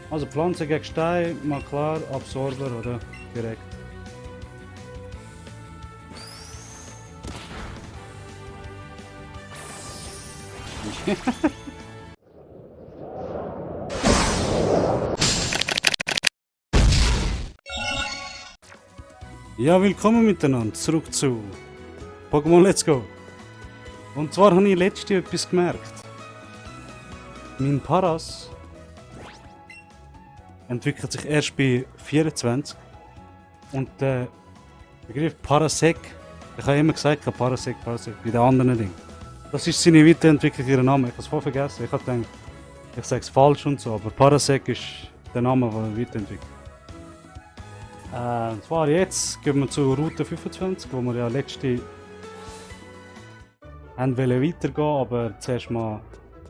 Also Pflanze gegen Stein, mal klar, Absorber oder direkt. Ja, willkommen miteinander, zurück zu Pokémon Let's Go. Und zwar habe ich letztens etwas gemerkt. Mein Paras entwickelt sich erst bei 24 und der Begriff Parasec, ich habe immer gesagt, Parasec, bei den anderen Dingen. Das ist seine Weiterentwicklung, ihr Name. Ich habe es voll vergessen. Ich habe gedacht, ich sage es falsch und so, aber Parasec ist der Name, der weiterentwickelt. Und zwar jetzt gehen wir zur Route 25, wo wir ja letzte haben wollen weitergehen, aber zuerst mal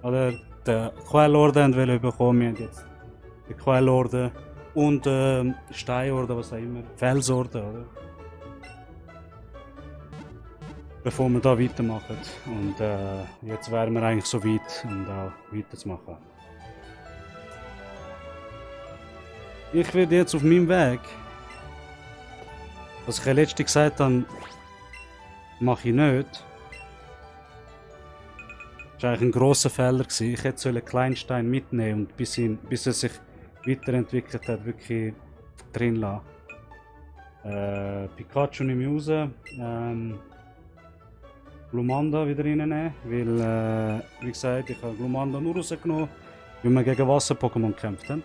oder den Quellorden wollen bekommen. Wir haben jetzt den Quellorden und Steinorden, was auch immer, Felsorden, oder? Bevor wir da weitermachen. Und jetzt wären wir eigentlich so weit, um da weiterzumachen. Ich werde jetzt auf meinem Weg, was ich ja letztens gesagt habe, mache ich nicht. Das war eigentlich ein grosser Fehler. Ich hätte einen Kleinstein mitnehmen und bis er sich weiterentwickelt hat, wirklich drin lassen. Pikachu nehme ich raus. Glumanda wieder reinnehmen, weil, wie gesagt, ich habe Glumanda nur rausgenommen, weil wir gegen Wasser-Pokémon gekämpft haben.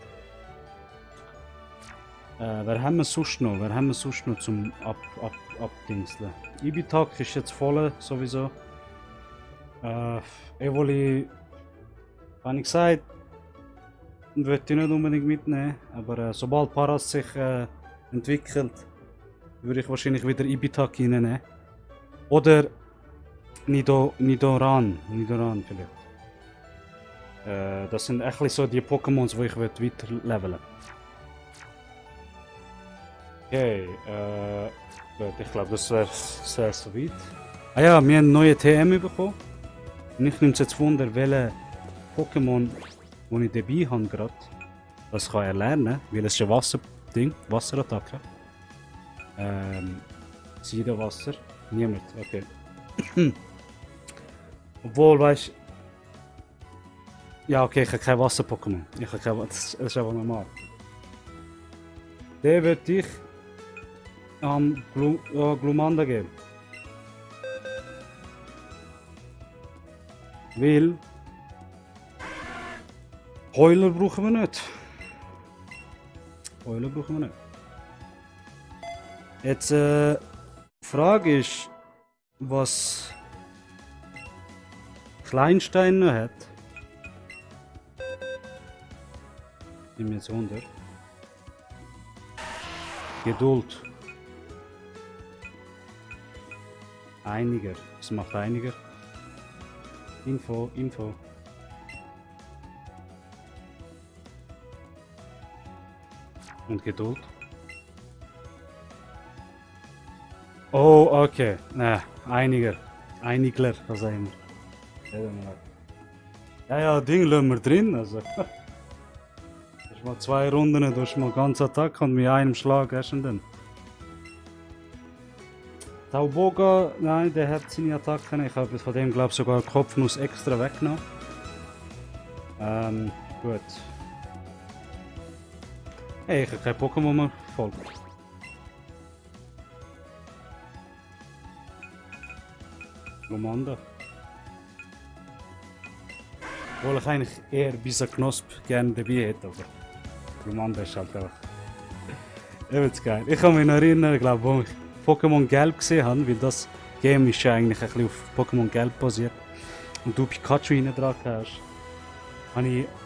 Wer haben wir sonst noch? Wer haben wir sonst noch zum Abdingseln? Ibitak ist jetzt voll, sowieso. Evoli, habe ich gesagt, würde ich nicht unbedingt mitnehmen, aber sobald Paras sich entwickelt, würde ich wahrscheinlich wieder Ibitak reinnehmen. Oder Nidoran vielleicht. Das sind echt so die Pokémons, die ich weiter leveln. Okay, ich glaube, das wäre soweit. Ah ja, wir haben neue TM bekommen. Und ich nehme es jetzt wunder, welche Pokémon, die ich dabei habe gerade, das kann er lernen, weil es ist ein Wasserding, Wasserattacke. Siedewasser, niemand, okay. Obwohl, weißt du. Ja, okay, ich habe kein Wasser-Pokémon. Das ist einfach normal. Den würde ich Glumanda geben. Weil Heuler brauchen wir nicht. Jetzt die Frage ist, was Kleinstein noch hat. Ich bin mir jetzt wunder. Geduld. Einiger. Was macht einiger? Info. Und Geduld. Oh, okay. Einiger. Einigler, was auch immer. Ja, Ding lassen wir drin. Also. Das ist mal 2 Runden, du hast mal ganz Attacke und mit einem Schlag hast du ihn dann. Tauboga, nein, der hat seine Attacken. Ich habe von dem, glaube ich, sogar Kopfnuss extra weggenommen. Gut. Hey, ich habe kein Pokémon mehr folgt. Glumanda. Obwohl ich eigentlich eher bis Knosp gerne dabei hätte, aber Glumanda ist halt einfach. Übelst geil. Ich kann mich noch erinnern, glaube wo ich Pokémon Gelb gesehen habe, weil das Game ist ja eigentlich ein bisschen auf Pokémon Gelb basiert. Und du Pikachu hinten dran hast.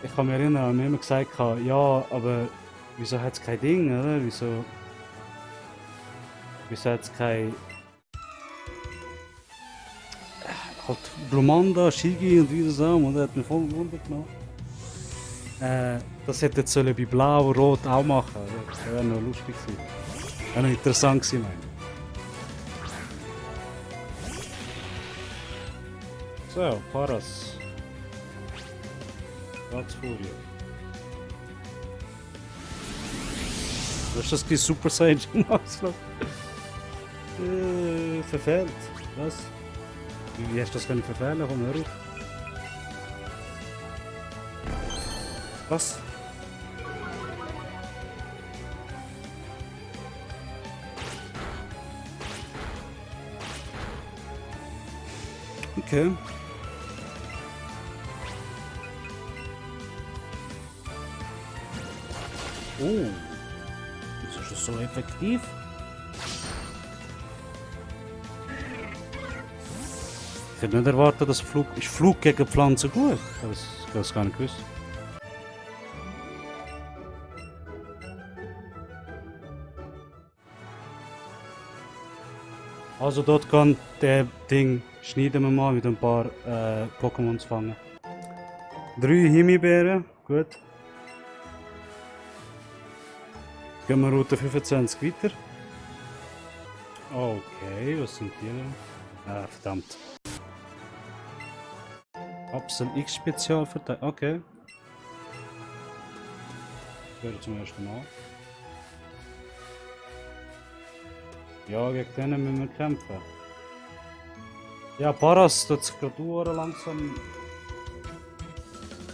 Ich kann mich erinnern, ich habe immer gesagt, ja, aber wieso hat es kein Ding, oder? Wieso hat es kein. Halt Glumanda, Shigi und wie zusammen, und er hat mich voll gewundert genommen. Das hätte jetzt bei Blau, Rot auch machen. Das wäre noch lustig gewesen. Das wäre noch interessant gewesen, meine ich. So, Paras. Ratsfurie. ist das kein Super Saiyan Ausflug? Verfehlt. Was? Wie hast du das können verfehlen? Komm, hör auf. Was? Okay. Oh. Das ist so effektiv. Ich hätte nicht erwartet, dass Flug gegen Pflanzen gut. Das gar nicht gewusst. Also dort kann der Ding schneiden wir mal mit ein paar Pokémons fangen. 3 Himbeeren, gut. Gehen wir Route 25 weiter. Okay, was sind die denn? Ah, verdammt. Kapsel X Spezial verteilt. Okay. Das wäre zum ersten Mal. Ja, gegen denen müssen wir kämpfen. Ja, Paras tut sich gerade langsam.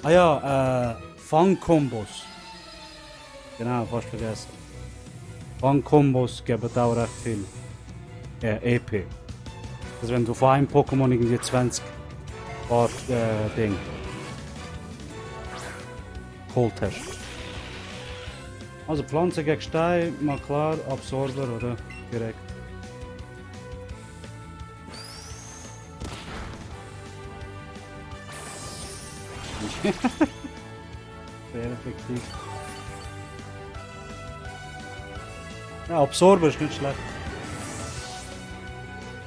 Ah ja, Fang-Kombos. Genau, fast vergessen. Fang-Kombos geben auch recht viel EP. Also wenn du von einem Pokémon irgendwie 20 Paar Ding geholt hast. Also Pflanze gegen Stein, mal klar, Absorber oder direkt. Sehr effektiv. Ja, Absorber ist nicht schlecht.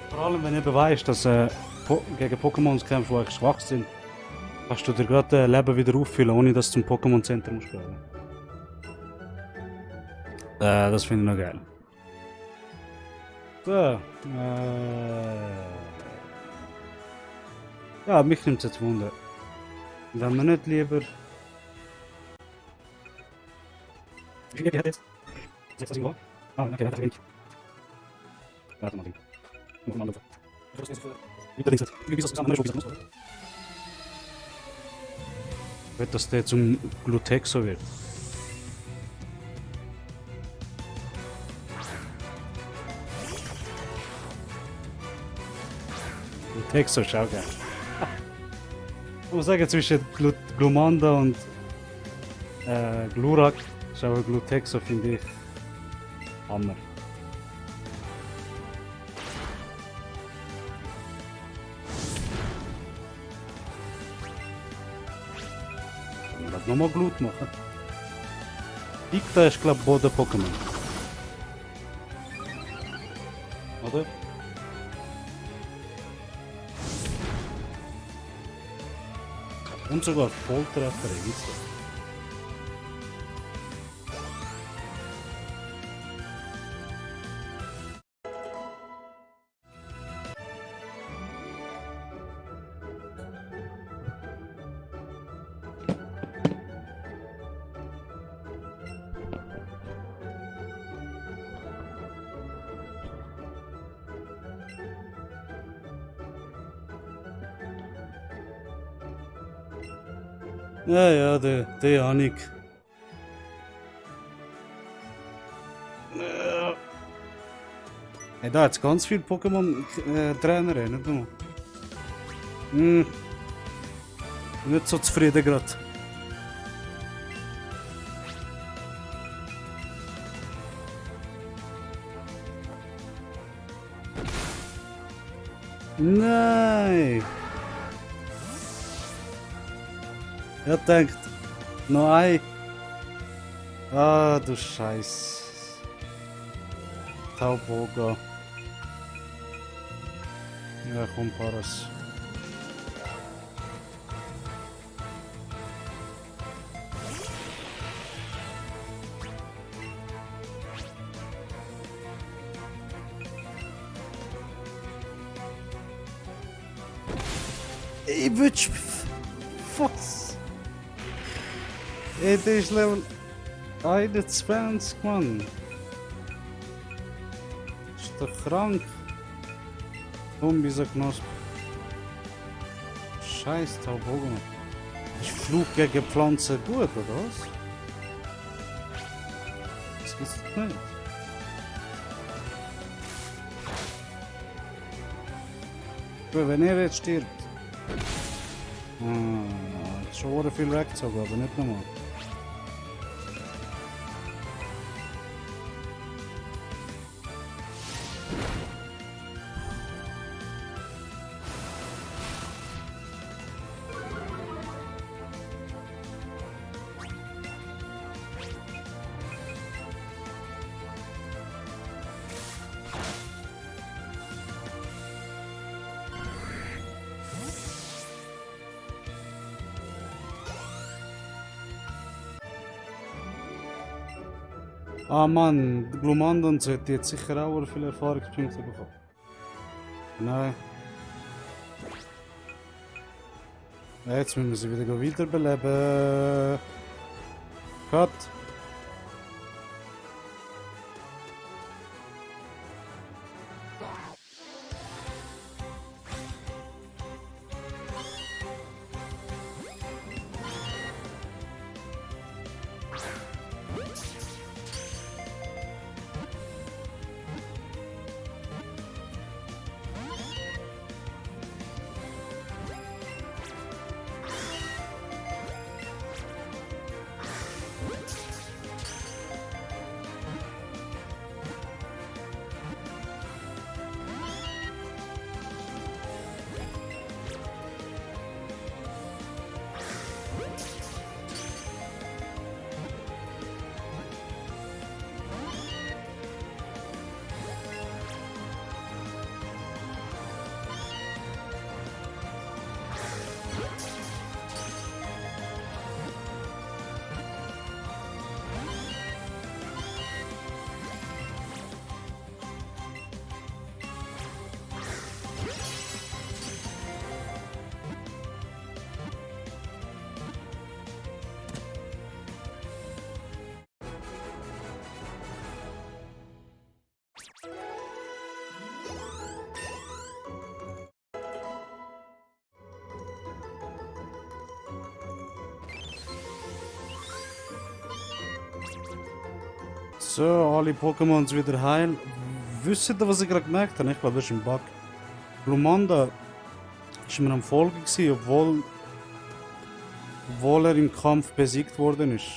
Vor allem wenn du weißt, dass gegen Pokémons kämpfst, die echt schwach sind, kannst du dir gerade Leben wieder auffüllen, ohne dass du zum Pokémon Center musst gehen. Das finde ich noch geil. So, ja, mich nimmt es jetzt Wunder. Wenn wir nicht lieber. Wie viel hat jetzt? 6 irgendwo? Ah, okay, hat er wenig. Warte mal, Ding. Mal laufen. Wie ist das? Wird das der zum Glutexo wird? Glutexo ist auch geil. Ich muss sagen, zwischen Glumanda und Glurak ist aber Glutexo, finde ich, Hammer. Ich will nochmal Glut machen. Dicta ist, glaube ich, Boden-Pokémon. Oder? Und sogar Volltreffer, Witze. Ja, der Janik. Hey, da hat ganz viele Pokémon-Trainer, nicht nur. Nicht so zufrieden gerade. Nein! Er denkt, noch ein. Ah, du Scheiß. Tauboga. Ja, komm, Paras. Ich würd. Was? Ey, der ist Level 21, Mann. bist doch krank. Komm, dieser Knosp. Scheiß Taubogen. Ist Flug gegen Pflanzen gut, oder was? Das gibt's doch nicht. Gut, wenn er jetzt stirbt. Ist schon viel weggezogen, aber nicht nochmal. Ah Mann, Glumandon sollte jetzt sicher auch viele Erfahrungspunkte bekommen. Nein. Ja, jetzt müssen wir sie wieder wiederbeleben. Cut. So, alle Pokémons wieder heil. Wisst ihr, was ich gerade gemerkt habe? Ich glaube, das ist ein Bug. Glumanda war mir am Folgen, obwohl er im Kampf besiegt worden ist.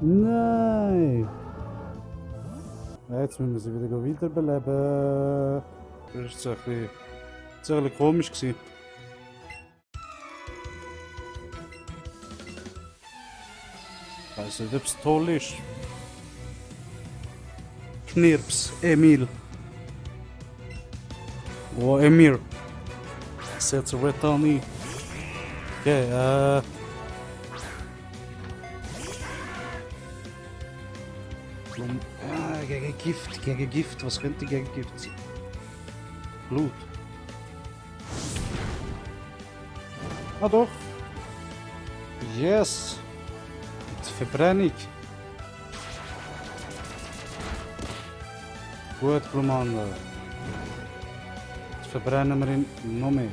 Nein! Jetzt müssen wir sie wieder wiederbeleben. Das war ein bisschen komisch gewesen. Ich weiß nicht, ob es toll ist. Knirps, Emil. Oh, Emir. Setz Red an ein. Okay, gegen Gift. Was könnte gegen Gift sein? Blut. Ah doch. Yes. Die Verbrennung. Gut, Glumanda. Jetzt verbrennen wir ihn noch mehr.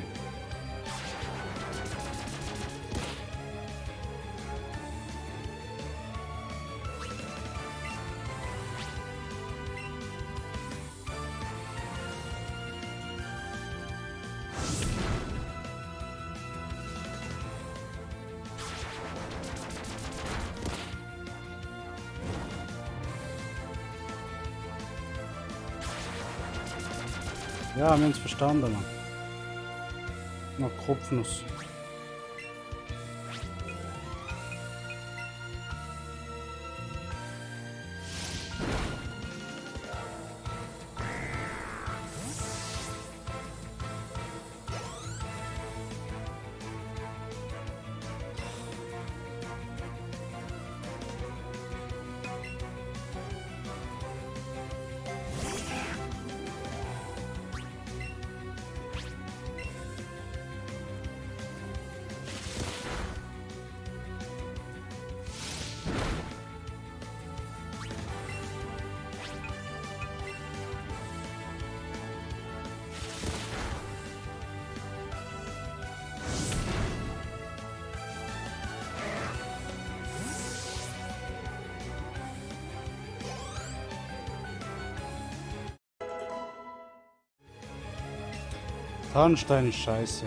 Ja, wir haben es verstanden, Mann. Noch Kopfnuss. Tarnstein ist scheiße.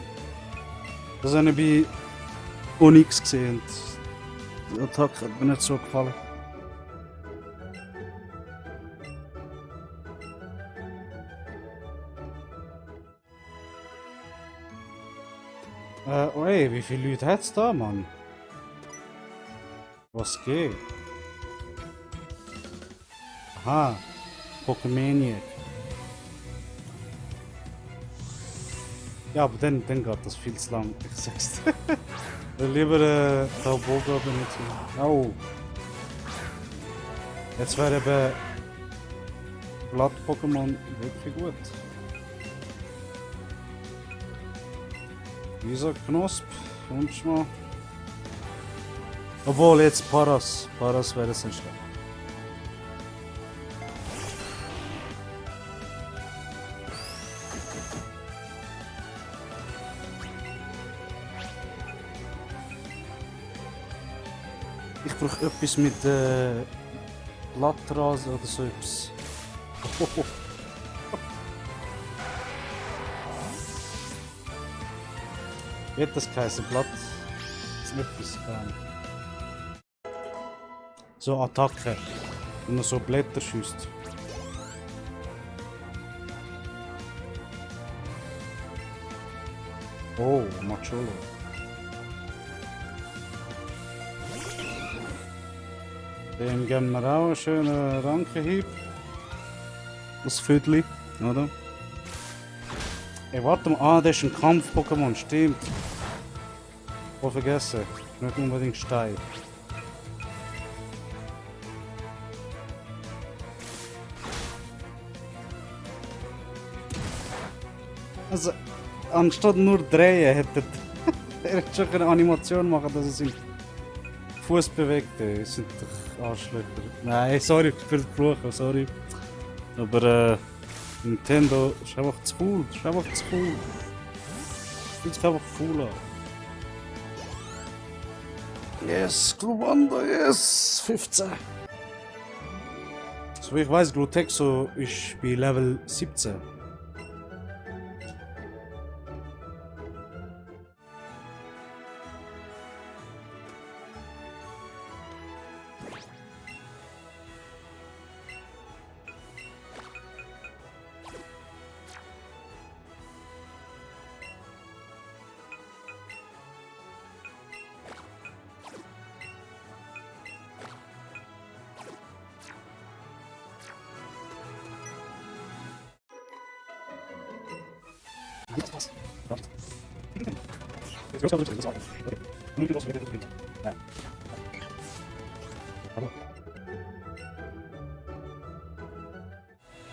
Das habe ich bei Onyx gesehen. Die Attacke hat mir nicht so gefallen. Oh ey, wie viele Leute hat's da, Mann? Was geht? Aha, Pokémaniac. Ja, aber dann geht das viel zu lang. Ich sag's dir. Lieber Tauboga benutzen. Oh. Jetzt wäre eben Blatt-Pokémon wirklich gut. Dieser Knosp, kommst du mal. Obwohl jetzt Paras. Paras wäre es nicht schlecht. Ich brauche etwas mit Blattrasen oder so etwas. Wie hat das geheißen? Blatt? Das ist etwas. So Attacke. Wenn man so Blätter schießt. Oh, Macholo. Dem geben wir auch einen schönen Rankenhieb. Das Viertel, oder? Ey, warte mal. Ah, das ist ein Kampf-Pokémon, stimmt. Oh, vergessen. Nicht unbedingt Stein. Also, anstatt nur drehen, hätte er hätte schon eine Animation machen, dass er seinen Fuß bewegt. Das sind doch Arschlöcher. Nein, sorry für den Fluch, sorry. Aber Nintendo ist einfach zu cool. Ist einfach zu cool. Fühlt sich einfach cool an. Yes, Glubanda, yes! 15. So wie ich weiß, Glutexo ist bei Level 17.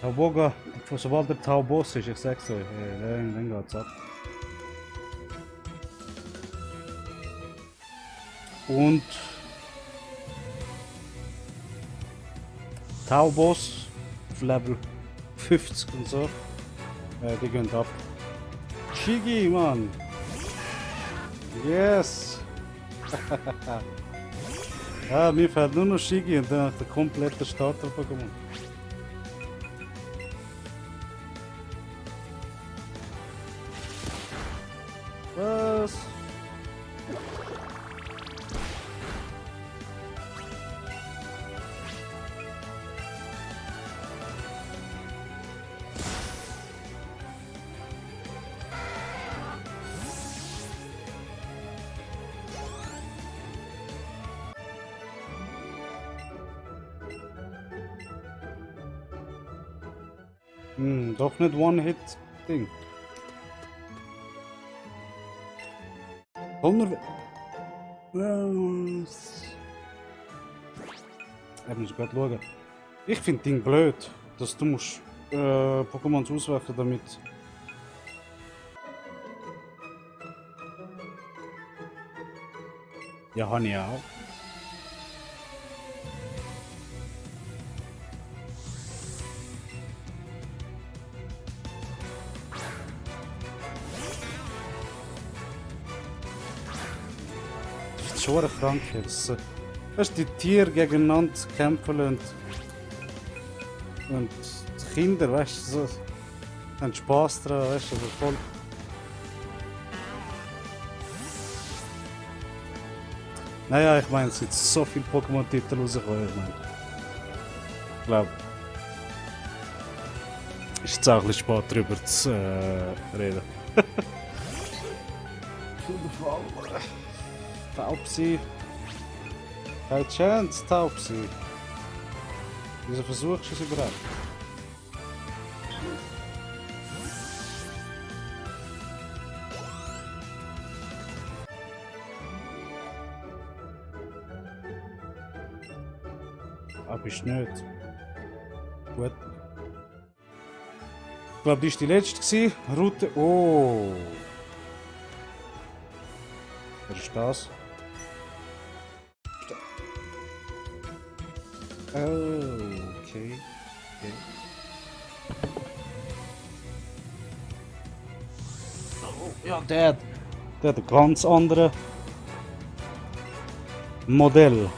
Tauboga, sobald der Tauboss ist, ich sag's euch, dann geht's ab. Und Tauboss auf Level 50 und so, die gehen ab. Shigi, Mann! Yes! Ja, mir fehlt nur noch Shigi und dann der komplette Starter-Pokémon. Was? Doch nicht One-Hit-Ding. Ich muss gerade schauen. Ich finde Ding blöd, dass du musst Pokémons auswählen damit. Ja, habe ich auch. Das ist schon eine Krankheit. Weißt du, die Tiere gegeneinander kämpfen und die Kinder, weißt du, so, haben Spaß daran, weißt du, voll Naja, ich meine, es sind so viele Pokémon-Titel rausgekommen, ich meine. Ich glaube, ist jetzt auch ein bisschen spät darüber zu reden. Taubsi. Keine Chance, Taubsi. Wieso versuchst du es überhaupt? Ah, bist du nicht. Gut. Ich glaube, die war die letzte gewesen. Route. Oh. Was ist das? Oh, okay. Oh, ja, der hat ein ganz anderes Modell.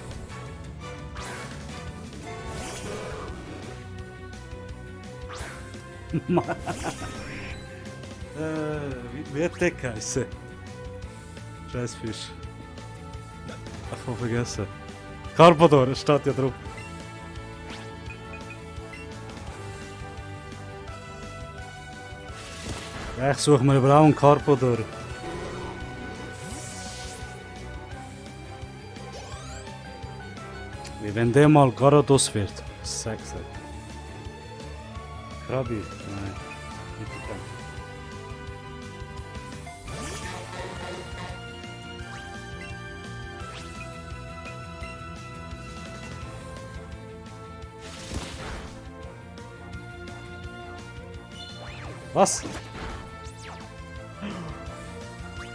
Wie hat der geheißen? Scheiß Fisch. Ach, vergessen. Carpador, es steht ja drauf. Ja, ich suche mir aber auch einen Carpador. Wie wenn der mal Garados wird. Sag's dir. Krabi? Nein. Nicht bekannt. Was?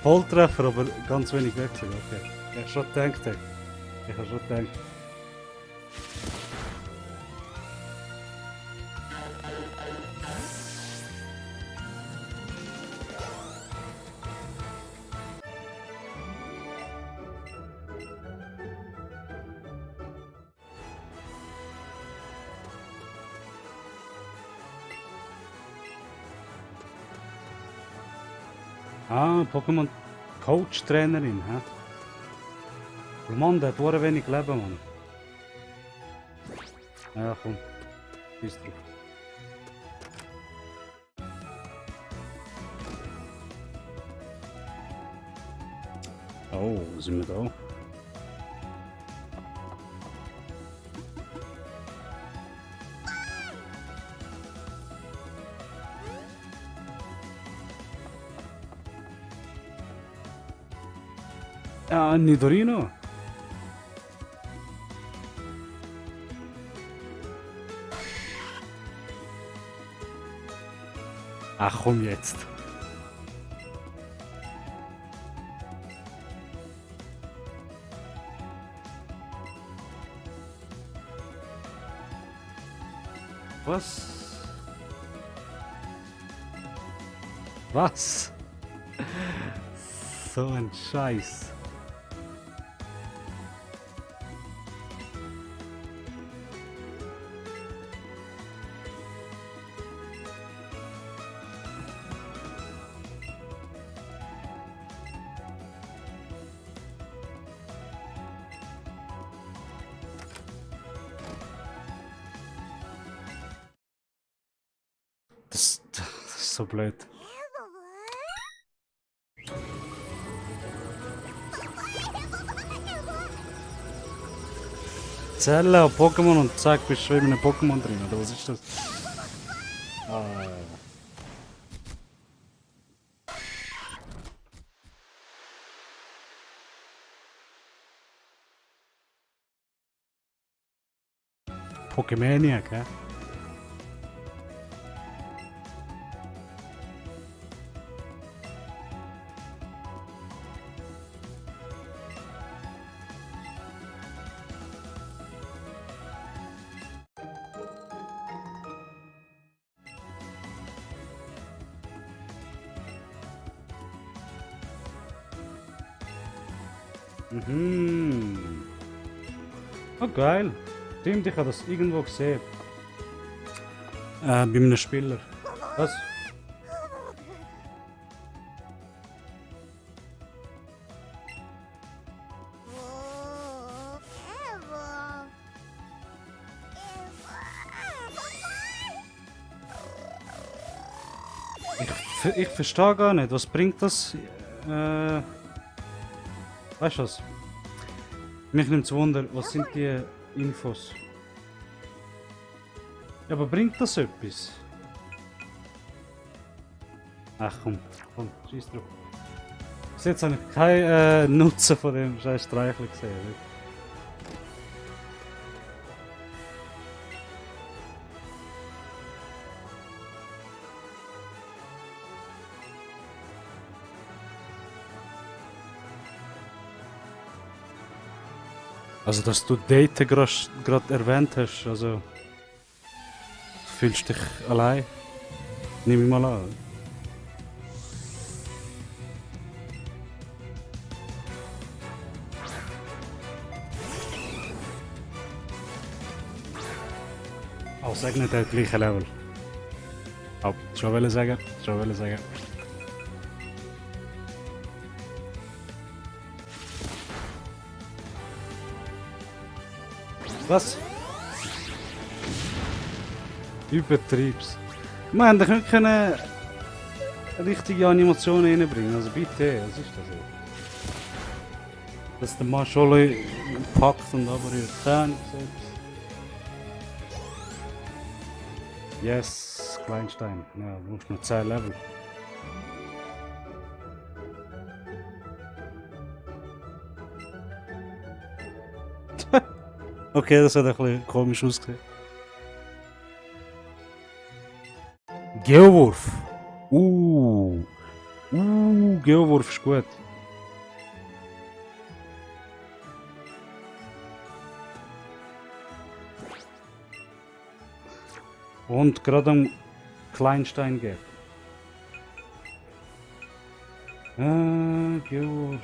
Volltreffer, aber ganz wenig Wechsel. Okay. Ich hab schon gedacht. Ich hab schon gedacht. Ah, Pokémon Coach Trainerin, hä? Oh Mann, der hat sehr wenig Leben, Mann. Ja, komm. Bis drauf. Oh, wo sind wir da? Ah, Nidorino. Ach komm jetzt. Was? Was? So ein Scheiß. Das ist so blöd. Zelle auf Pokémon und zack, bist du in einem Pokémon drin, oder was ist das? Ah. Pokémaniac, hä? Mhm. Oh geil. Stimmt, ich habe das irgendwo gesehen. Bei einem Spieler. Was? Ich verstehe gar nicht, was bringt das? Weißt du was? Mich nimmt es Wunder, was sind die Infos? Ja, aber bringt das etwas? Ach komm, scheiß drauf. Bis jetzt habe ich keinen Nutzen von dem scheiß Streichel gesehen. Also, dass du Daten gerade erwähnt hast, also du fühlst dich allein, nehme ich mal an. Oh, sag nicht der gleiche Level. Oh, schon wollte sagen, schon wollte sagen. Was? Übertreib's. Wir haben doch nicht können richtige Animationen reinbringen, also bitte, was ist das jetzt? Dass der Mann schon packt und abrührt. Keine selbst. Yes, Kleinstein. Ja, du musst noch 10 Level. Okay, das hat ein bisschen komisch ausgesehen. Geowurf. Geowurf ist gut. Und gerade am Kleinstein geht. Geowurf.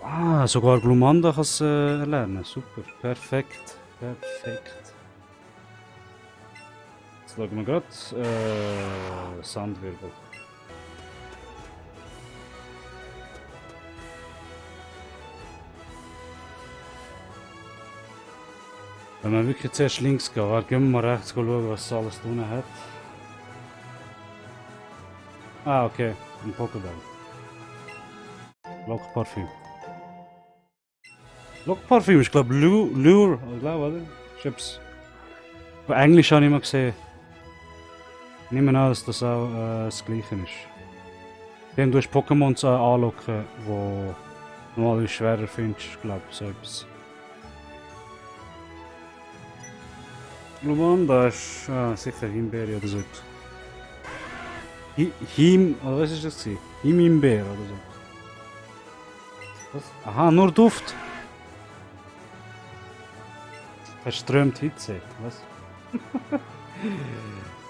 Ah, sogar Glumanda kann es erlernen. Super, perfekt. Perfekt. Jetzt schauen wir gerade. Sandwirbel. Wenn wir wirklich zuerst links gehen, gehen wir mal rechts schauen, was es alles drin hat. Ah, okay. Ein Pokéball. Lockparfüm. Lockparfüm ist, glaube ich, Lure. Ich glaube, oder? Ich hab's. Auf Englisch habe ich mal gesehen. Ich nehme an, dass das auch das Gleiche ist. Denn du hast Pokémons anlocken, die du mal schwerer findest, glaube ich, so etwas. Glumanda ist sicher Himbeere oder so etwas. Oder was ist das? Himbeere oder so. Was? Aha, nur Duft. Verströmt Hitze. Was?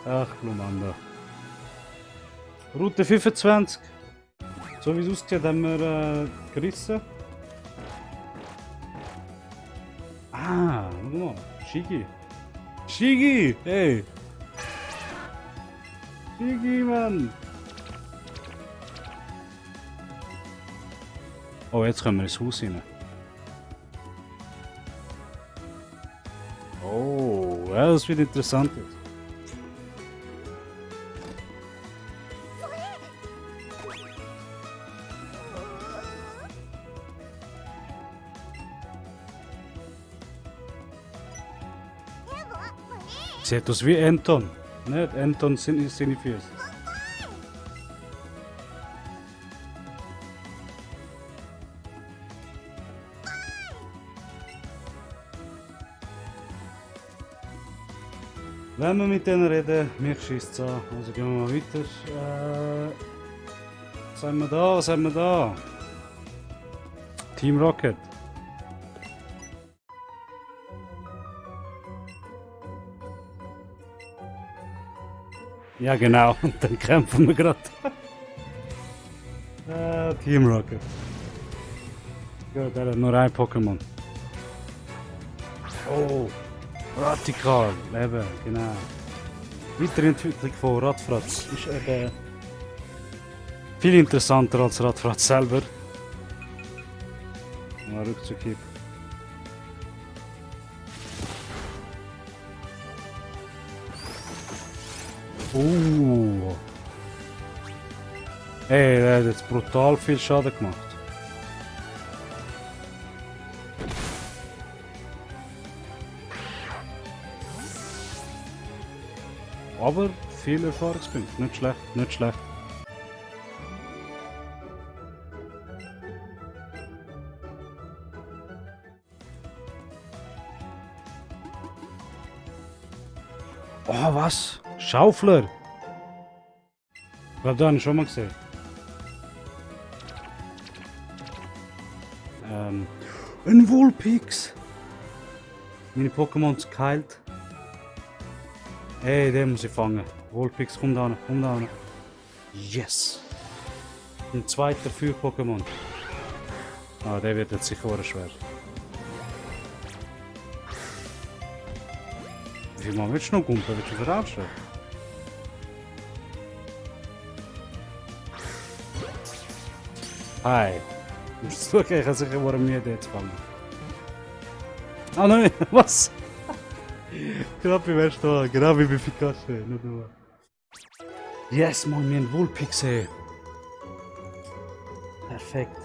Ach, Glumanda. Route 25. So wie es aussieht, haben wir gerissen. Ah, schau mal. Shigi. Shigi! Hey! Shigi, Mann! Oh, jetzt können wir ins Haus rein. Oh, ja, das wird interessant jetzt. Sieht aus wie Anton. Nicht? Anton Sinifierst. Wenn wir mit denen reden, mich schießt es an. Also gehen wir mal weiter. Was haben wir da? Was haben wir da? Team Rocket. Ja genau, und dann kämpfen wir gerade. Team Rocket. Gut, der hat nur ein Pokémon. Oh, Radikal, eben, genau. Weiterentwicklung von Radfratz ist eben viel interessanter als Radfratz selber. Mal Rückzug geben. Ey, der hat jetzt brutal viel Schaden gemacht. Aber viele Erfahrungspunkte, nicht schlecht, nicht schlecht. Oh, was? Schaufler? Ich glaube, da habe ich schon mal gesehen. Ein Vulpix! Meine Pokémon sind geheilt. Ey, den muss ich fangen. Vulpix, komm da hin, komm da hin. Yes! Ein zweiter Feuer-Pokémon. Ah, der wird jetzt sicher auch schwer. Wie viel Mal willst du noch gumpen? Willst du verarschen? Hi. Musst du schauen, ich habe sicher mal müde jetzt fangen. Ah nein, was? Gerade beim ersten Mal, genau wie bei Pikachu, nicht nur. Yes, man, wir haben Vulpix. Perfekt.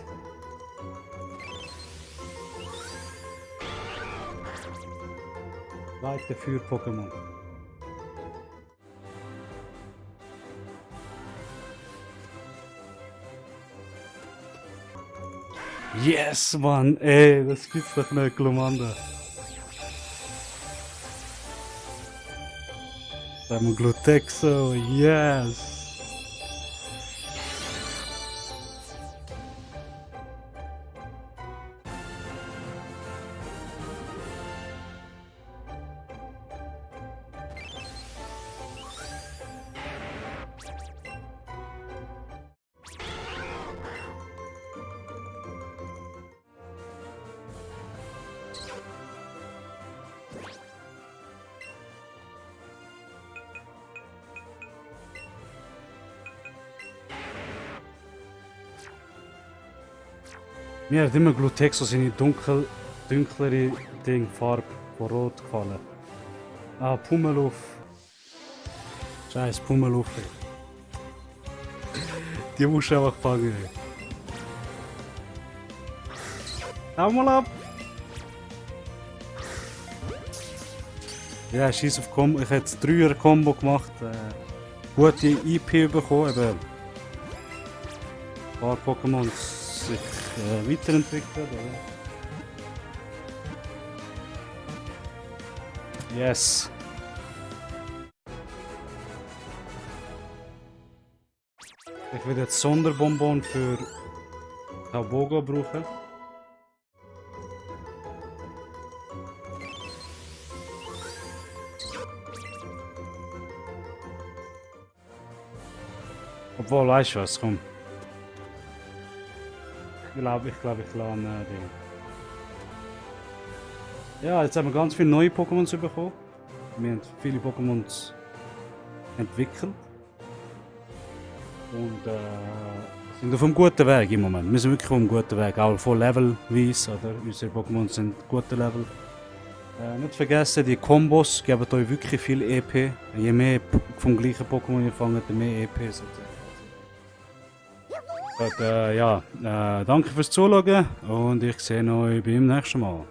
Weiter für Pokémon. Yes, Mann, ey, das gibt's doch nicht, Glomanda. Da haben wir Glutexo, yes. Mir hat immer Glutexo seine dunklere Farbe von Rot gefallen. Ah, Pummeluff. Scheiß Pummeluff. Die musst du einfach fangen. Hau mal ab! Ja, scheiß auf Combo. Ich hätte 3er-Kombo gemacht. Gute IP bekommen. Eben. Ein paar Pokémon sich weiterentwickelt. Oder? Yes. Ich will jetzt Sonderbonbon für Taboga brauchen. Obwohl, weißt du was, komm. Ich glaube, ich lade die. Ja, jetzt haben wir ganz viele neue Pokémon bekommen. Wir haben viele Pokémon entwickelt. Und sind auf einem guten Weg im Moment. Wir sind wirklich auf einem guten Weg, auch von Levelweise. Unsere Pokémon sind gute Level. Nicht vergessen, die Kombos geben euch wirklich viel EP. Je mehr vom gleichen Pokémon ihr fangt, desto mehr EP sozusagen. Und, ja, danke fürs Zuschauen und ich sehe euch beim nächsten Mal.